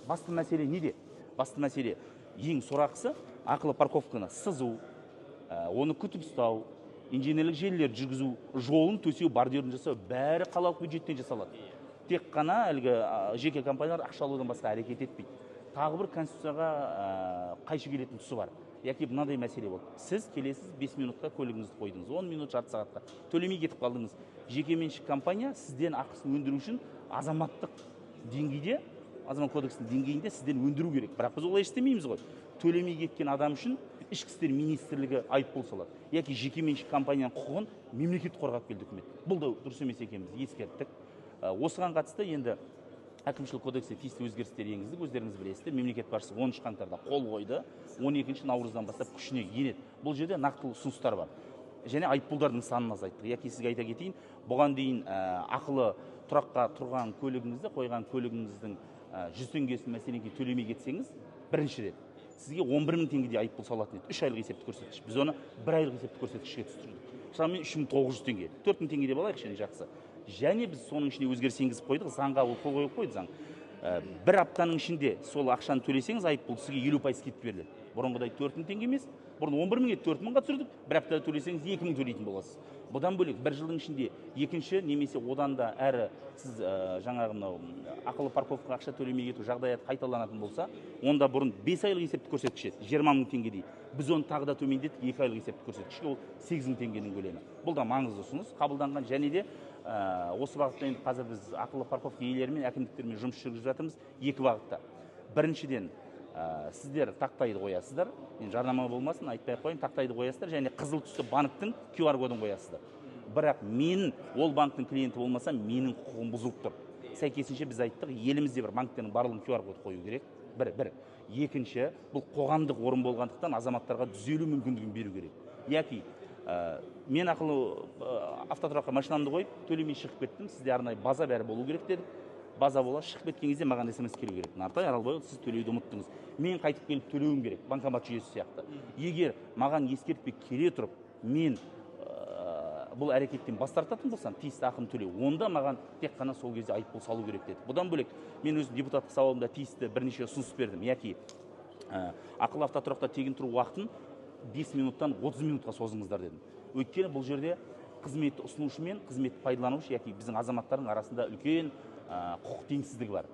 Басты мәселе неде? Басты мәселе, ең сорақысы, ақылы парковканы сызу, оны күтіп ұстау, инженерлік желілер жүргізу, жолын төсеу, бордюрін жасау, бәрі қалалық бюджеттен жасалады. Тек қана әлгі жеке компаниялар ақша алудан басқа әрекет етпейді. Тағы бір конституцияға қайшы келетін тұсы бар. Яки мынандай мәселе болды. Сіз келесіз, 5 минутқа көлігіңізді қойдыңыз, 10 минут, жарты сағатқа төлемей кетіп қалдыңыз. Жекеменшік компания сізден ақысын өндіру үшін азаматтық деңгейде, азамат кодексінің деңгейінде сізден өндіру керек. Бірақ біз олай істемейміз ғой. Төлемей кеткен адам үшін Ішкі істер министрлігі айыппұл салады. Яки жекеменшік компанияның құқығын мемлекет қорғап келді, үкімет. Бұл да дұрыс емес екенін біз ескерттік. Осыған қатысты енді әкімшілік кодекске тиісті өзгерістер енгіздік, өздеріңіз білесіздер. Мемлекет басшысы 10 қаңтарда қол қойды, 12 наурыздан бастап күшіне енеді. Бұл жерде нақтылы ұсыныстар бар. Және айыппұлдардың санын азайттық. Яки сізге айта кетейін, бұған дейін ақылы тұраққа тұрған көлігіңізді, қойған көлігіңіздің 100 теңгесін мәселен төлемей кетсеңіз, бірінші рет сізге 11 мың теңгедей айыппұл салатын еді. 3 айлық есептік көрсеткіш. Біз оны 1 айлық есептік көрсеткішке түсірдік. Шамамен 3900 теңге. 4000 теңге деп алайықшы, енді жақсы. Және біз соның ішіне өзгеріс енгізіп қойдық, заңға ол қол қойып қойды заң. Бір аптаның ішінде сол ақшаны төлесеңіз, айыппұл сізге 50% кетіп беріледі. Бұрынғыдай 4000 теңге емес, бұрын 11 мың еді, 4000-ға түсірдік, бір аптада төлесеңіз 2000 төлейтін боласыз. Бұдан бөлек бір жылдың ішінде екінші немесе одан да әрі сіз жаңағы мынау ақылы парковкаға ақша төлемей кету жағдаяты қайталанатын болса, онда бұрын 5 айлық есептік көрсеткіш еді, 20 мың теңгедей. Біз оны тағы да төмендеттік, 2 айлық есептік көрсеткішке, ол 8 мың теңгенің көлемі. Бұл да маңызды ұсыныс қабылданған. Және де осы бағытта енді қазір біз ақылы парковка иелерімен, әкімдіктермен жұмыс жүргізіп жатырмыз екі бағытта. Біріншіден, сіздер тақтайды қоясыздар, мен жарнама болмасын айтпай ақ қояйын, тақтайды қоясыздар және қызыл түсті банктің QR кодын қоясыздар. Бірақ мен ол банктің клиенті болмасам, менің құқығым бұзылып тұр. Сәйкесінше біз айттық, елімізде бір банктердің барлығын QR код қою керек. Бір. Екінші, бұл қоғамдық орын болғандықтан азаматтарға түзелу мүмкіндігін беру керек. Яки мен ақылы автотұраққа машинамды қойып, төлемей шығып кеттім, сізде арнайы база бәрі болу керек дедік. База бола шығып кеткен кезде маған СМС келу керек. Нартай Аралбайұлы, сіз төлеуді ұмыттыңыз. Мен қайтып келіп төлеуім керек, банкомат жүйесі сияқты. Егер маған ескертпе келе тұрып, мен бұл әрекеттен бас тартатын болсам, тиісті ақыны төлеу, онда маған тек қана сол кезде айыппұл салу керек деді. Бұдан бөлек, мен өзім депутаттық сауалымда тиісті бірнеше ұсыныс бердім. Яки ақылы автотұрақта тегін тұру уақытын 5 минуттан 30 минутқа созыңыздар дедім. Өйткені бұл жерде қызметті ұсынушы мен қызметті пайдаланушы, яки біздің азаматтардың арасында үлкен құқық теңсіздігі бар.